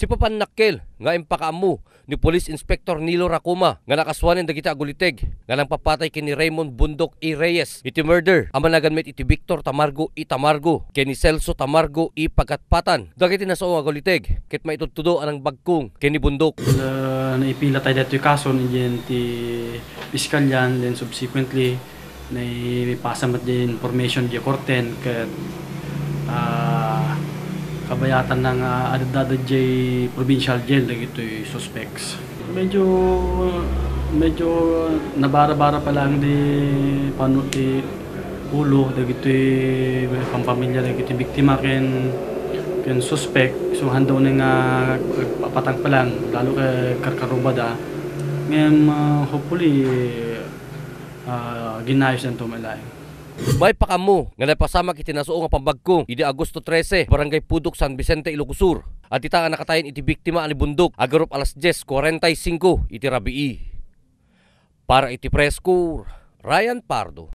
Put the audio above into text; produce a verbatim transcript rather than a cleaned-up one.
Sipapannakkel nga impakaammo ni Police Inspector Nilo Racuma nga nakasuanen dagiti aguliteg nga nangpapatay ken ni Raymond Bundok E. Reyes iti murder a managan met iti Victor Tamargo E. Tamargo ken ni Celso Tamargo E. Pagatpatan. Dagiti nasao nga aguliteg ket maitudtudo a nangbagkong ken ni Bundok. Ah, naipila tayo daytoy kaso, idiay ti piskalian, then subsequently, naipasa met diay information diay korte ket, ah, kabayatanna nga adda diay provincial jail dagitoy suspects. Medyo, medyo nabara-bara pa lang di pano ti ulo dagitoy pampamilya dagitoy biktima ken, ken suspect. So, handa unay nga agpapatang pa lang, lalo ket karkarubada. Ngem, ah, hopefully, ah, ginayos daytoy met laeng. Maipakaammo nga naipasamak iti nasao nga pambagkong idi Agosto trese, Barangay Pudok, San Vicente, Ilocos Sur. Adda ita nga nakatayen iti biktima a ni Bundok, agarup alas diez cuarenta y cinco iti rabii. Para iti Press Corps, Ryan Pardo.